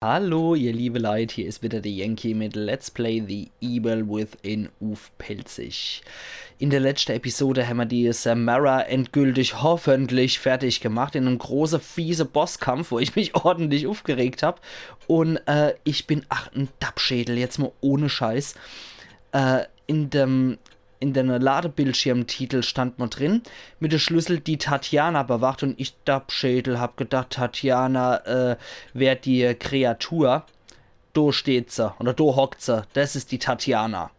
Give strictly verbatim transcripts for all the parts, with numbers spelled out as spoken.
Hallo, ihr liebe Leit, hier is wieder der Yankee mit Let's Play The Evil Within uff Pälzisch. In der letschte Episode hämmer die Samara endgültig hoffentlich fertig gemacht in em große, fiese Bosskampf, wo ich mich ordentlich uffgeregt hab. Un, äh, ich bin ach en Dappschädel, jetzt mol ohne Scheiß. Äh, in dem in de Ladebildschirmtitel stand mol drin, mit de Schlüssel, die Tatjana bewacht, un ich Dappschädel hab gedacht, Tatjana, äh, wär die Kreatur. Do steht se, oder do hockt se. Des is die Tatjana.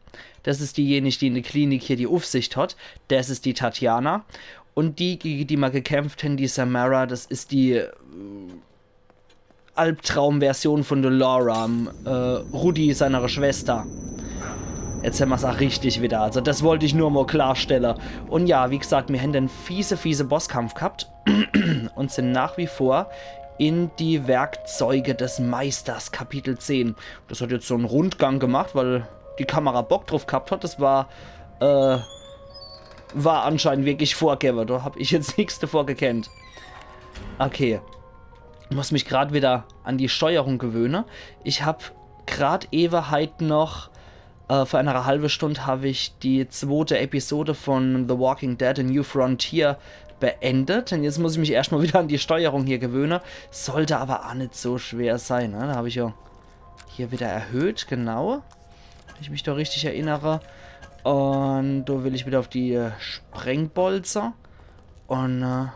Des is diejenige, die in de Klinik hier die Uffsicht hat. Des is die Tatjana. Un die, gege die mer gekämpft hän, die Samara, des is die, äh, Albtraumversion von de Laura, äh, Rudi seiner Schwester. Jetzt hämmer's ach richtig wieder. Also des wollt ich nur mol klarstelle. Un ja, wie gesagt, mir hän en fiese, fiese Bosskampf gehabt un sin nach wie vor in die Werkzeuge des Meisters, Kapitel zehn. Des hat jetzt so en Rundgang gemacht, weil die Kamera Bock druff gehabt hat. Des war, äh, war anscheinend wirklich vorgewwe. Do hab ich jetzt nix davor gekennt. Okay. Ich muss mich grad wieder an die Steuerung gewöhne. Ich hab grad ewe halt noch, äh, vor enere halbe Stund hab ich die zwote Episode von The Walking Dead: A New Frontier beendet. Un jetzt muss ich mich erscht mol wieder an die Steuerung hier gewöhne. Sollt awwer ach nit so schwer sei, ne? Do hab ich jo hier wieder erhöht, genau. Wenn ich mich do richtig erinnere. Un do will ich wieder uff die, äh, Sprengbolze. Un, äh,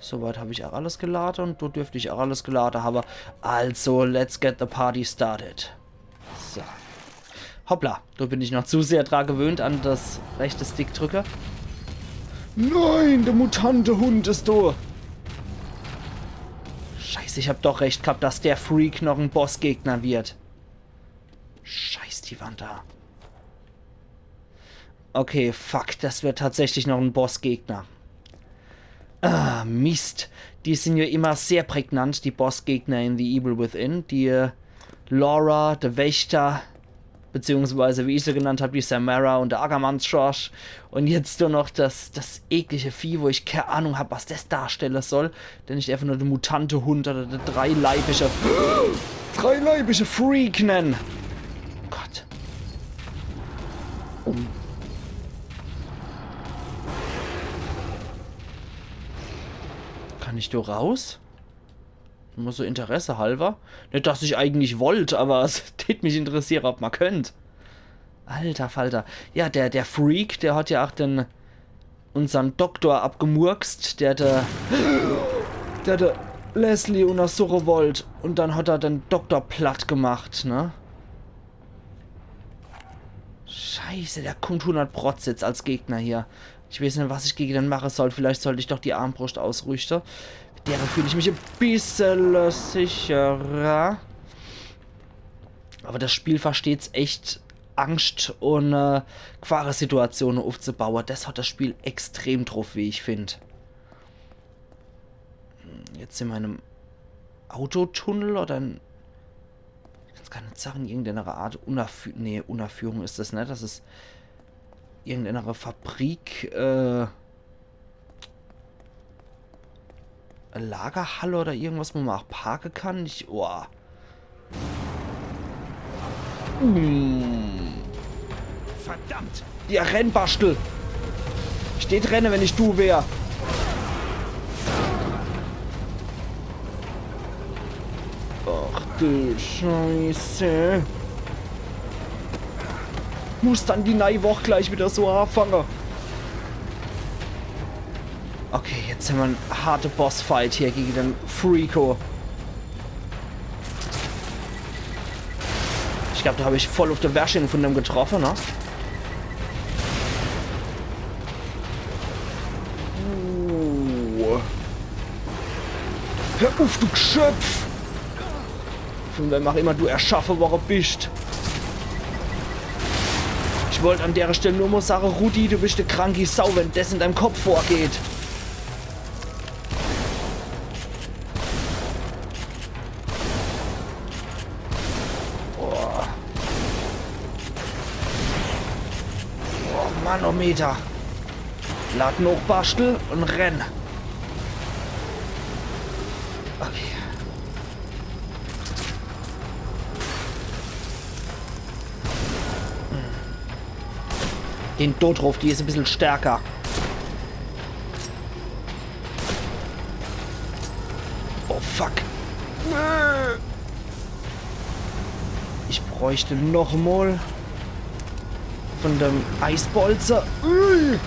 soweit hab ich ach alles gelade un do dürft ich ach alles gelade hawwe. Also, let's get the party started. So. Hoppla, do bin ich noch zu sehr dra gewöhnt an des rechte Stickdrücke. Nein, de Mutantehund is do. Scheiße, ich hab doch recht gehabt, dass der Freak noch en Bossgegner wird. Scheiß die Wand do. Okay, fuck, des wird tatsächlich noch en Bossgegner. Ah, Mist. Die sin jo immer sehr prägnant, die Bossgegner in The Evil Within. Die, äh, Laura, de Wächter, beziehungsweise, wie ich se genannt hab, die Samara un de Ackermannsschorsch. Un jetzt nur noch des, des eklige Vieh, wo ich kee Ahnung hab, was des darstelle soll. Denn nit einfach nur de Mutantehund oder de dreileibische, dreileibische Freak nenne. Gott. Kann ich do raus? Nur so interessehalber. Nit, dass ich eigentlich wollt, awwer es tät mich interessiere, ob mer könnt. Alter Falter. Ja, der, der Freak, der hat jo ach den, unsern Doktor abgemurkst, der de, der de Leslie untersuche wollt. Un dann hat er den Doktor platt gemacht, ne? Scheiße, der kummt hundert Prozent als Gegner hier. Ich weeß nit, was ich gege den mache soll. Vielleicht sollt ich doch die Armbruscht ausrüschte. Mit dere fühl ich mich e bissel sicherer. Awwer des Spiel versteht's echt, Angscht un, äh, Gfahresituatione uffzubaue. Des hat des Spiel extrem druff, wie ich find. Hm, jetzt sin mer in em Autotunnel oder in, ich kann's gar nit sage, irgendenere Art Unerfü-, nee, Unerführung is des nit. Des is irgendenere Fabrik, äh, Lagerhalle oder irgendwas, wo mer ach parke kann. Ich, oah. Hm. Verdammt! Ja, renn, Baschtel! Ich dät renne, wenn ich du wär. Ach du Scheiße. Muss dann die nei Woch gleich wieder so aafange. Okay, jetzt hämmer en harte Bossfight hier gege den Freako. Ich glaab, do hab ich voll uff de Wersching vun dem getroffe, ne? Uh. Hör uff, du Gschöpf! Vun wem ach immer du erschaffe worre bischt. Ich wollt an dere Stell nur mol sage, Rudi, du bischt e kranki Sau, wenn des in deim Kopp vorgeht. Boah. Boah, Manometer. Lad noch, Baschtel, un renn. Okay. Den do druff, die is e bissel stärker. Oh fuck. Nö. Ich bräuchte noch mol von dem Eisbolze. Ui.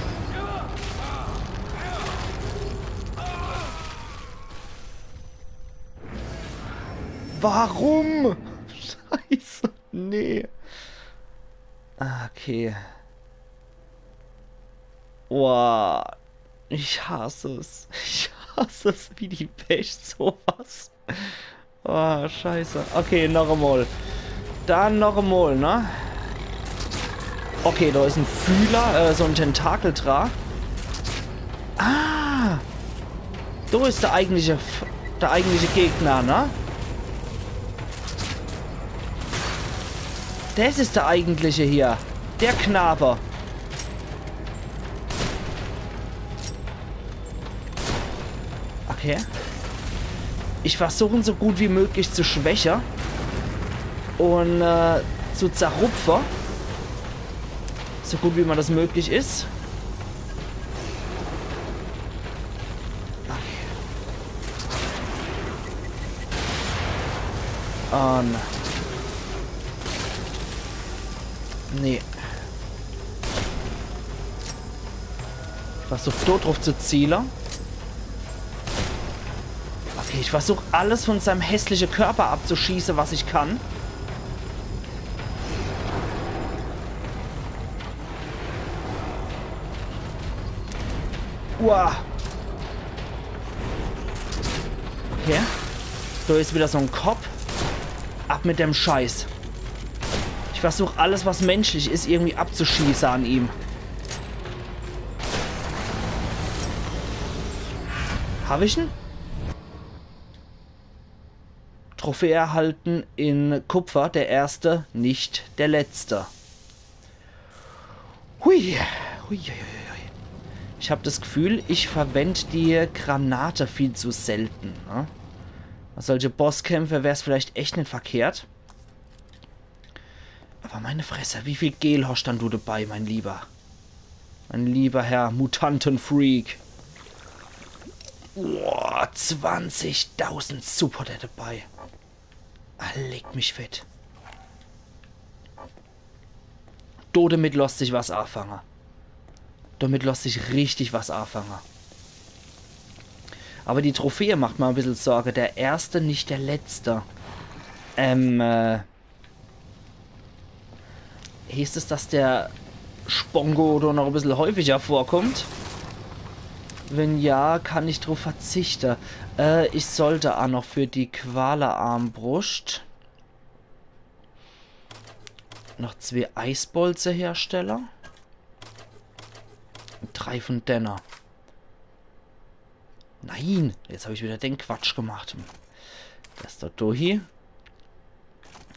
Warum? Scheiße. Nee. Ah, okay. Boah. Ich hasse es. Ich hasse es wie die Pest, sowas. Oh, scheiße. Okay, noch emol. Dann noch emol, ne? Okay, do is en Fühler, äh, so en Tentakel dra. Ah! Do is der eigentliche, F- der eigentliche Gegner, ne? Das is der eigentliche hier. Der Knabe. Okay. Ich versuch en so gut wie möglich zu schwäche. Un, äh, zu zerrupfe. So gut wie mer das möglich is. Okay. Oh, na. Nee. Ich versuch do druff zu ziele. Okay, ich versuch alles von seinem hässliche Körper abzuschieße, was ich kann. Uah. Okay. Do is wieder so en Kopp. Ab mit dem Scheiß. Ich versuch alles, was menschlich is, irgendwie abzuschieße an ihm. Hab ich en? Trophäe erhalten in Kupfer, der erste, nicht der letzte. Hui. Hui, hui, hui, hui. Ich hab das Gefühl, ich verwend die Granate viel zu selten, ne? Bei solche Bosskämpfe wär's vielleicht echt net verkehrt. Aber meine Fresse, wie viel Gel hast dann du dabei, mein Lieber? Mein lieber Herr Mutantenfreak. Boah, zwanzigtausend Sub hat er dabei. Ah, leck mich fett. Do, damit losst sich was afange. Damit losst sich richtig was afange. Aber die Trophäe macht mir e bissel Sorge. Der erste, nicht der letzte. Ähm, äh, Heißt es, dass der Spongo do noch e bissel häufiger vorkommt? Wenn ja, kann ich druff verzichte. Äh, ich sollt a noch für die Qualerarmbruscht noch zwee Eisbolze herstelle. Drei von denne. Nein, jetzt hab ich wieder den Quatsch gemacht. Das dort do hie.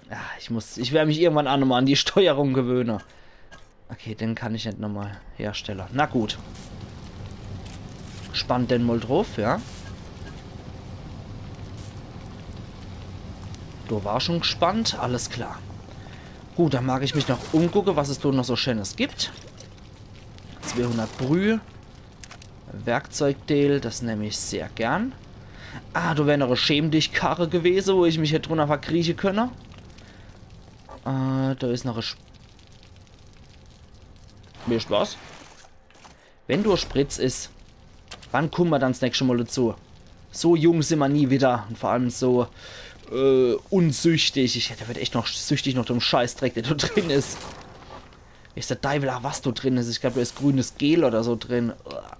Ah, ich muss, ich wer mich irgendwann a nochmal an die Steuerung gewöhne. Okay, den kann ich net nochmal herstelle. Na gut. Spann den mal druff, ja. Do war schon gespannt, alles klar. Gut, dann mag ich mich noch umgucke, was es do noch so Schönes gibt. Zweehundert Brühe. Werkzeugdeel, das nemm ich sehr gern. Ah, do wär noch e Schäm-dich-Karre gewese, wo ich mich hätt drunner verkrieche könne. Äh, do is noch e Sch-, wisst was? Wenn do e Spritz is, wann kummen mer dann s nächste Mal dazu? So jung sin mer nie wieder und vor allem so, äh, unsüchtig. Ich werd echt noch süchtig noch dem Scheißdreck, der do drin is. Weeß der Deiwel a, was do drin is. Ich glaub, do is grünes Gel oder so drin. Uah.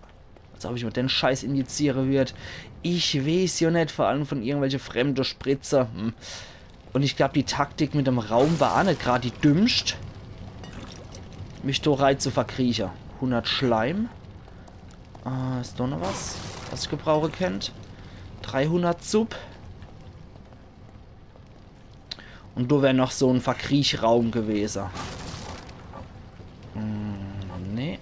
Als ob ich mir den Scheiß injiziere würd. Ich weeß jo net, vor allem von irgendwelche fremde Spritzer. Hm. Und ich glaub, die Taktik mit dem Raum war a net grad die dümmscht. Mich do rei zu verkrieche. Hundert Schleim. Äh, is do noch was, was ich gebrauche kennt? Dreihundert Sub. Und do wär noch so en Verkriechraum gewese. Hm, nee.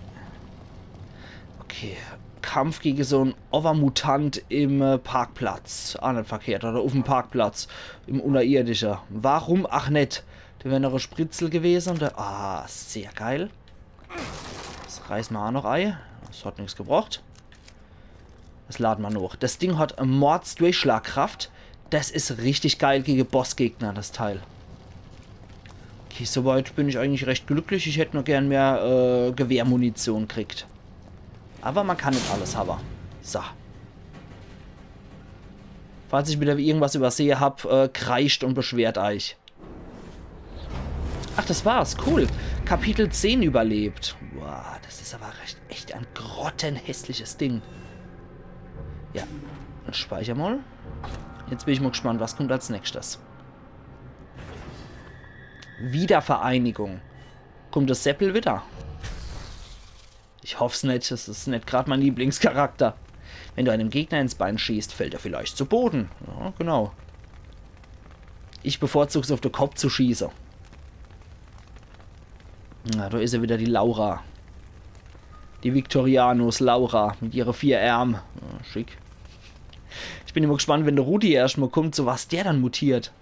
Okay. Kampf gege so en Overmutant im, äh, Parkplatz. Ah, net verkehrt. Oder uff'm Parkplatz. Im Unterirdische. Warum? Ach, net. Do wär noch e Spritzel gewese und do, ah, sehr geil. Reiß ma aa noch ei. Das hat nix gebracht. Das lad ma noch. Das Ding hat e Mordsdurchschlagkraft. Das is richtig geil gege Bossgegner, das Teil. Okay, soweit bin ich eigentlich recht glücklich. Ich hätt nur gern mehr, äh, Gewehrmunition kriegt. Aber ma kann net alles hawwe. So. Falls ich wieder irgendwas übersehe hab, äh, kreischt und beschwert eich. Ach, das war's. Cool. Kapitel zehn überlebt. Boah, das is aber recht, echt e grottenhässliches Ding. Ja, dann speicher mal. Jetzt bin ich mal gespannt, was kommt als nächstes. Wiedervereinigung. Kommt das Seppel wieder? Ich hoff's net, das is net grad mein Lieblingscharakter. Wenn du einem Gegner ins Bein schießt, fällt er vielleicht zu Boden. Ja, genau. Ich bevorzug's, auf de Kopp zu schieße. Na, da is er wieder, die Laura. Die Victorianos Laura mit ihre vier Ärm. Ja, schick. Ich bin immer gespannt, wenn der Rudi erscht mal kommt, zu was der dann mutiert.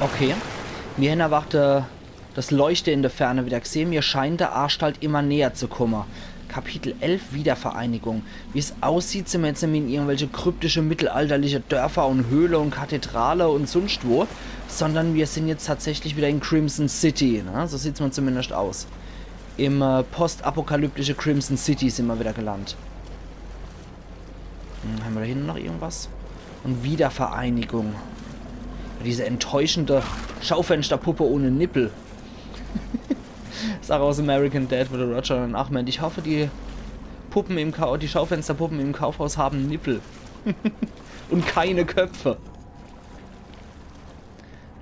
Okay. Mir hän erwacht, äh, das Leuchte in der Ferne wieder gsehe. Mir scheint der Arsch halt immer näher zu komme. Kapitel elf, Wiedervereinigung. Wie's aussieht, sin mir jetzt net mehr in irgendwelche kryptische mittelalterliche Dörfer und Höhle und Kathedrale und sunscht wo, sondern mir sin jetzt tatsächlich wieder in Crimson City, ne? So sieht's mal zumindest aus. Im, äh, postapokalyptische Crimson City sin mir wieder gelandet. Hm, hän mir da hinne noch irgendwas? Und Wiedervereinigung. Diese enttäuschende Schaufensterpuppe ohne Nippel. Is ach aus American Dad, wo der Roger dann ach meint: „Ich hoffe, die Puppen im Kau-, die Schaufensterpuppen im Kaufhaus haben Nippel.“ Und keine Köpfe.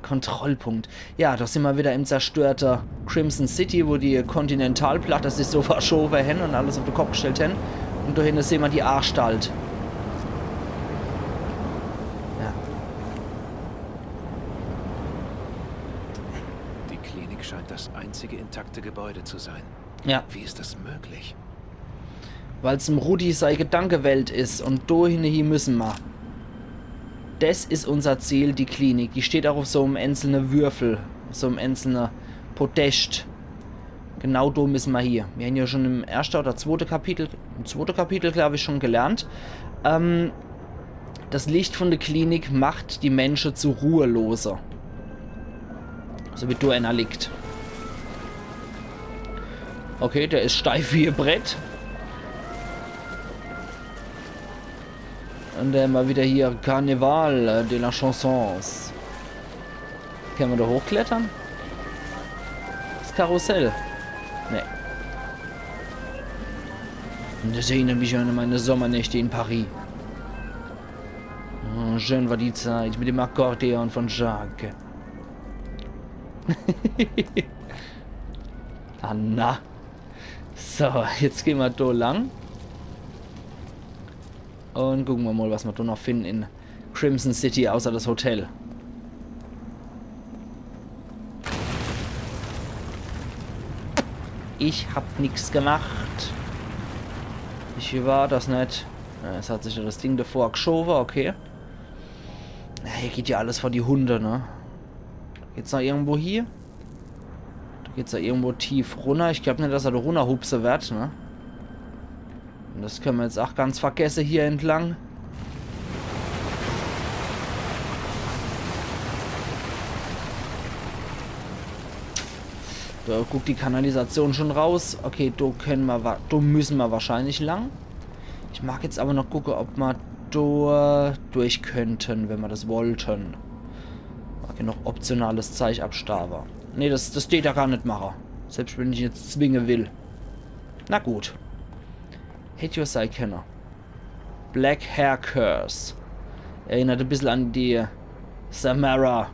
Kontrollpunkt. Ja, da sin mir wieder im zerstörte Crimson City, wo die Kontinentalplatte sich so verschowe hän und alles auf de Kopp gestellt hän. Und da hinne sehn mir die Anstalt. Ja. Die Klinik scheint das einzige intakte Gebäude zu sein. Ja. Wie ist das möglich? Weil's em Rudi sei Gedankewelt is und do hinne hie müsse ma. Des is unser Ziel, die Klinik. Die steht auch auf so em einzelne Würfel, auf so em einzelne Podest. Genau do müsse ma hie. Mir hän ja schon im erschte oder zwote Kapitel, im zwote Kapitel, glaub ich, schon gelernt. Ähm, Das Licht von der Klinik macht die Mensche zu Ruhelose. So wie do einer liegt. Okay, der is steif wie e Brett. Und dann mal wieder hier Carnaval de la Chansons. Kann ma do hochklettere? Das Karussell. Nee. Und das erinnert mich an meine Sommernächte in Paris. Oh, schön war die Zeit mit dem Akkordeon von Jacques. Ah, na. So, jetzt gehn ma do lang. Und gucke ma mal, was ma do noch finden in Crimson City, außer das Hotel. Ich hab nix gemacht. Ich war das net. Ja, es hat sich ja das Ding davor geschobe, okay. Ja, hier geht ja alles vor die Hunde, ne? Geht's noch irgendwo hier? Da geht's ja irgendwo tief runner. Ich glaub net, dass er da runnerhupse werd, ne? Und das könne ma jetzt ach ganz vergesse hier entlang. Da guckt die Kanalisation schon raus. Okay, do könne ma wa-, do müsse ma wahrscheinlich lang. Ich Mag jetzt awwer noch gucke, ob ma do durch könnten, wenn ma das wollten. Mag hier noch optionales Zeich abstaawe. Nee, das, das deet er gar net mache. Selbst wenn ich en jetzt zwinge will. Na gut. Hätt jo sei kenne. Black Hair Curse. Erinnert e bissel an die Samara.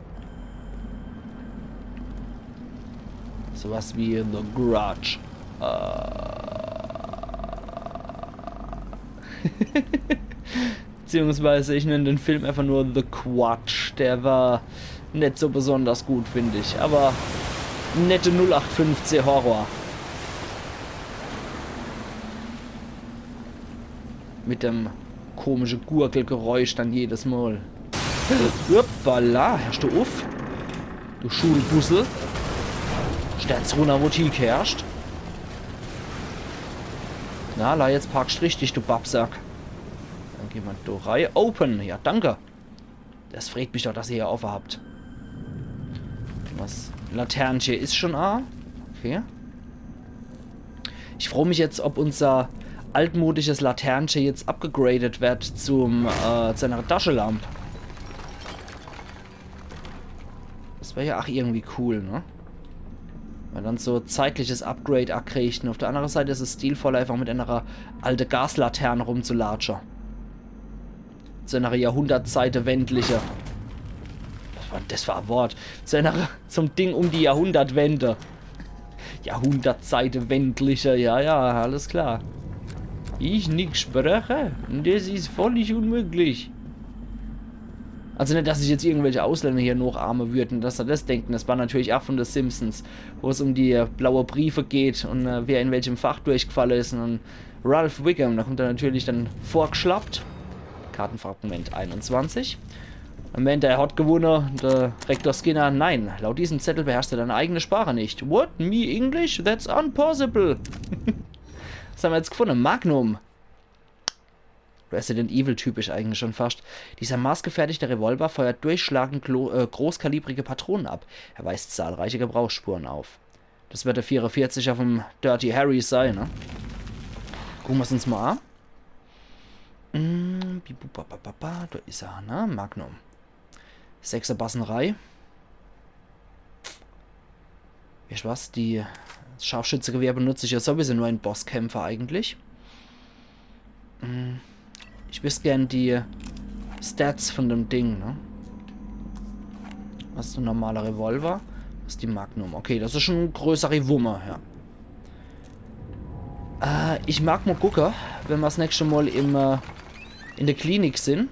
Sowas wie The Grudge. Äh. Beziehungsweise ich nenn den Film einfach nur The Grudge. Der war net so besonders gut, find ich. Awwer nette null acht fünfzeh Horror. Mit dem komische Gurgelgeräusch dann jedes Mal. Hoppala, heerscht du uff? Du Schulbussel. Sterz runner, wo du hiegeheerscht. Na, la, jetzt parkscht richtig, du Babsack. Dann gehn ma do rei. Open, ja, danke. Das freet mich doch, dass ihr hier offe habt. Was? Laternche is schon a. Okay. Ich froo mich jetzt, ob unser altmodisches Laternche jetzt upgegradet werd zum, äh, zu ener Taschelamp. Das wär ja ach irgendwie cool, ne? Wenn ma dann so zeitliches Upgrade a kriegt. Un auf der annere Seit is es stilvoll, einfach mit ener alte Gaslatern rumzulatsche. Zu ener jahrhundertzeitewendliche. Was war denn das für e Wort? Zu ener, zum Ding um die Jahrhundertwende. Jahrhundertzeitewendliche, ja, ja, alles klar. Ich nix spreche? Das is völlig unmöglich. Also net, dass sich jetzt irgendwelche Ausländer hier nochahme würden, dass se das denken. Das war natürlich ach von The Simpsons, wo es um die, äh, blaue Briefe geht un, äh, wer in welchem Fach durchgefall is. Un Ralph Wiggum, da kommt er natürlich dann vorgeschlappt. Kartenfragment einundzwanzig. Am Ende, er hat gewonnen, der Rektor Skinner. Nein, laut diesem Zettel beherrschst du deine eigene Sprache nicht. What? Me English? That's impossible. Was haben wir jetzt gefunden? Magnum. Resident Evil typisch eigentlich schon fast. Dieser maßgefertigte Revolver feuert durchschlagend glo- äh, großkalibrige Patronen ab. Er weist zahlreiche Gebrauchsspuren auf. Das wird der vierundvierziger vom Dirty Harry sein, ne? Gucken wir's uns mal an. Mm, bibu, ba, ba, ba, ba, da is er, ne? Magnum. Sechser Basserei. Weescht was? Die Scharfschützegewehr benutz ich ja sowieso nur in Bosskämpfe eigentlich. Hm, ich wüsst gern die Stats von dem Ding, ne? Was is en normaler Revolver? Was is die Magnum? Okay, das is schon e größeri Wumme, ja. Äh, ich mag mal gucke, wenn mer's nächste Mal im, äh, in der Klinik sin,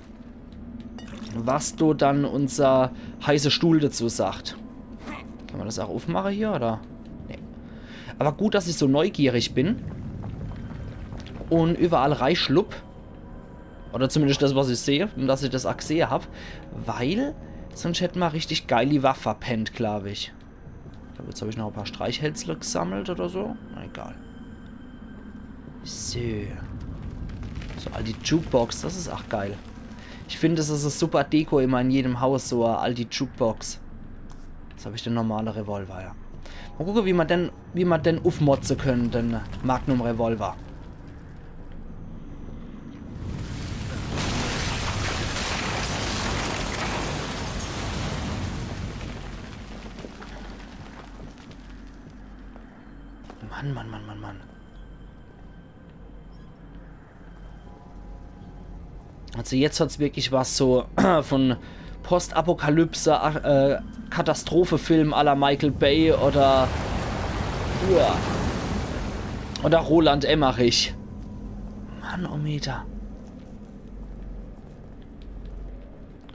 was do dann unser heißer Stuhl dazu sagt. Kann man das auch aufmachen hier, oder? Nee. Aber gut, dass ich so neugierig bin und überall reischlupp. Oder zumindest das, was ich sehe und dass ich das auch gesehe hab. Weil sonst hätte ma richtig geil die Waffe verpennt, glaub ich. Ich glaub, jetzt hab ich noch ein paar Streichhölzler gesammelt oder so. Na egal. So. So, aldi Jukebox, das is ach geil. Ich find, das is e super Deko immer in jedem Haus, so e aldi Jukebox. Jetzt hab ich den normale Revolver, ja. Mal gucke, wie man den, wie man den ufmotze können, den Magnum Revolver. Mann, Mann, Mann, Mann, Mann. Also jetzt hat's wirklich was so von Postapokalypse, äh, Katastrophefilm à la Michael Bay oder, ja, oder Roland Emmerich. Mannometer.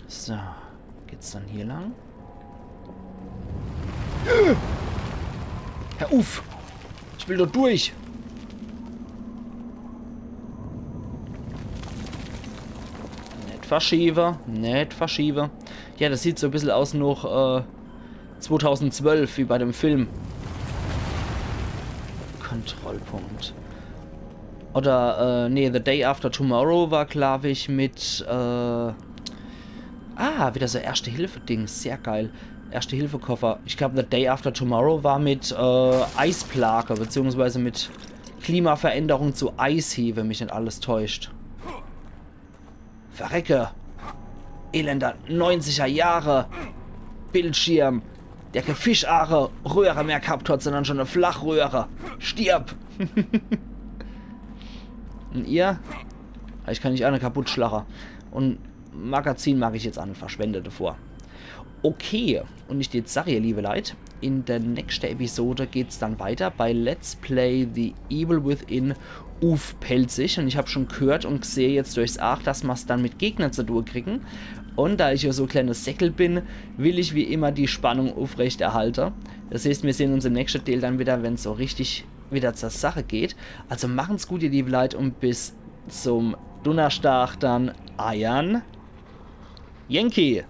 So, geht's dann hier lang? Hör uff! Ich will do durch! Net verschiewe, net verschiewe. Ja, das sieht so e bissel aus noch, äh, zweitausendzwölf, wie bei dem Film. Kontrollpunkt. Oder, äh, nee, The Day After Tomorrow war, glaub ich, mit, äh, ah, wieder so Erste-Hilfe-Dings. Sehr geil. Erste-Hilfe-Koffer. Ich glaub, The Day After Tomorrow war mit, äh, Eisplage, beziehungsweise mit Klimaveränderung zu Eis hie, wenn mich net alles täuscht. Verrecke. Elender neunziger Jahre Bildschirm, der kä Fischaache, Röhre mehr gehabt hat, sondern schon e Flachröhre. Stirb! Und ihr? Ich kann net alle kaputt schlache. Und Magazin mag ich jetzt aa net verschwende davor. Okay, und ich jetzt sag, ihr liebe Leit, in der nächsten Episode geht's dann weiter bei Let's Play The Evil Within uff Pälzisch. Und ich hab schon gehört und gsehe jetzt durchs Aach, dass mer's dann mit Gegner zu tun kriegen. Und da ich ja so e kleines Säckel bin, will ich wie immer die Spannung aufrechterhalten. Das heißt, wir sehen uns im nächsten Teil dann wieder, wenn's so richtig wieder zur Sache geht. Also machen's gut, ihr liebe Leit, und bis zum Donnerstag dann, eiern Yankee.